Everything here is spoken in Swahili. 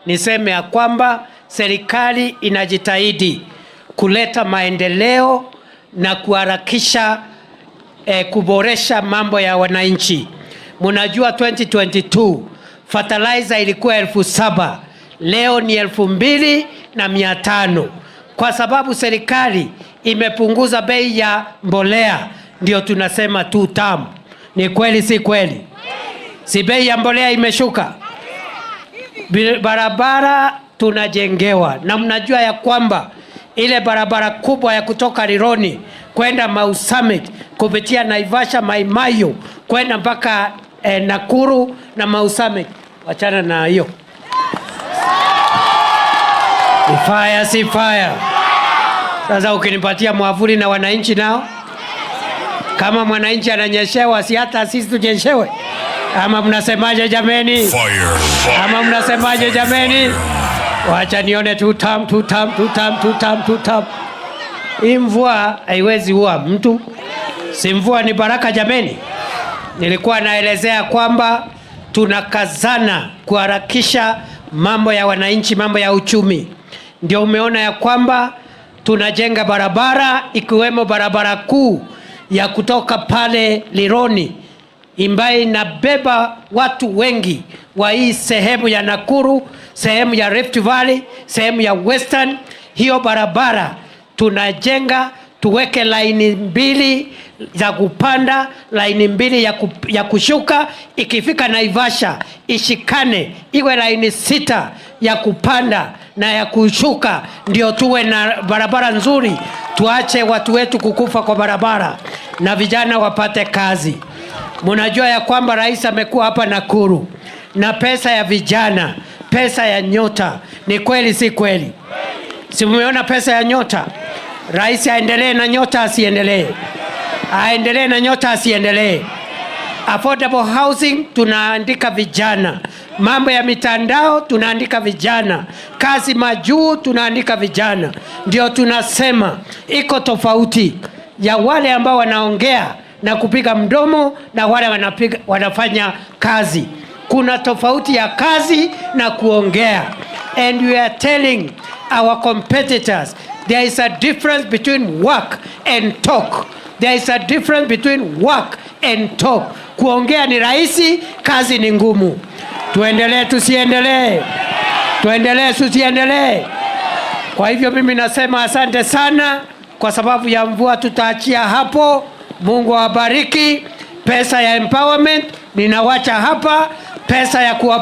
Niseme ya kwamba serikali inajitahidi kuleta maendeleo na kuharakisha kuboresha mambo ya wananchi. Mnajua 2022 fertilizer ilikuwa 7,000, leo ni 2,500 kwa sababu serikali imepunguza bei ya mbolea, ndio tunasema two term. Ni kweli si kweli? Si bei ya mbolea imeshuka? Barabara tunajengewa, na mnajua ya kwamba ile barabara kubwa ya kutoka Rironi kwenda Mau Summit kupitia Naivasha, Mai Mahiu kwenda mpaka Nakuru na Mau Summit, wachana na hiyo. Ni fire, si fire? Sasa ukinipatia mwavuli na wananchi nao, kama mwananchi ananyeshewa, si hata sisi tunyeshewe? Ama mnasemaje jameni? Fire. Ama mnasemaje jameni? Wacha nione two term, two term, two term, two term, two term. Hii mvua haiwezi ua mtu, si mvua ni baraka jameni? Nilikuwa naelezea kwamba tunakazana kuharakisha mambo ya wananchi, mambo ya uchumi. Ndio umeona ya kwamba tunajenga barabara ikiwemo barabara kuu ya kutoka pale Rironi ambayo inabeba watu wengi wa hii sehemu ya Nakuru, sehemu ya Rift Valley, sehemu ya Western. Hiyo barabara tunajenga, tuweke laini mbili za kupanda, laini mbili ya kushuka. Ikifika Naivasha ishikane, iwe laini sita ya kupanda na ya kushuka, ndio tuwe na barabara nzuri, tuache watu wetu kukufa kwa barabara na vijana wapate kazi. Mnajua ya kwamba rais amekuwa hapa Nakuru na pesa ya vijana, pesa ya Nyota. Ni kweli si kweli? Si mmeona pesa ya Nyota? Rais aendelee na Nyota asiendelee? Aendelee na Nyota asiendelee? Affordable housing tunaandika vijana, mambo ya mitandao tunaandika vijana, kazi majuu tunaandika vijana. Ndio tunasema iko tofauti ya wale ambao wanaongea na kupiga mdomo na wale wanafanya kazi. Kuna tofauti ya kazi na kuongea, and we are telling our competitors there is a difference between work and talk. There is a difference between work and talk. Kuongea ni rahisi, kazi ni ngumu. Tuendelee tusiendelee? Tuendelee tusiendelee? Kwa hivyo mimi nasema asante sana. Kwa sababu ya mvua tutaachia hapo. Mungu awabariki. Pesa ya empowerment ninawacha hapa, pesa ya kuwa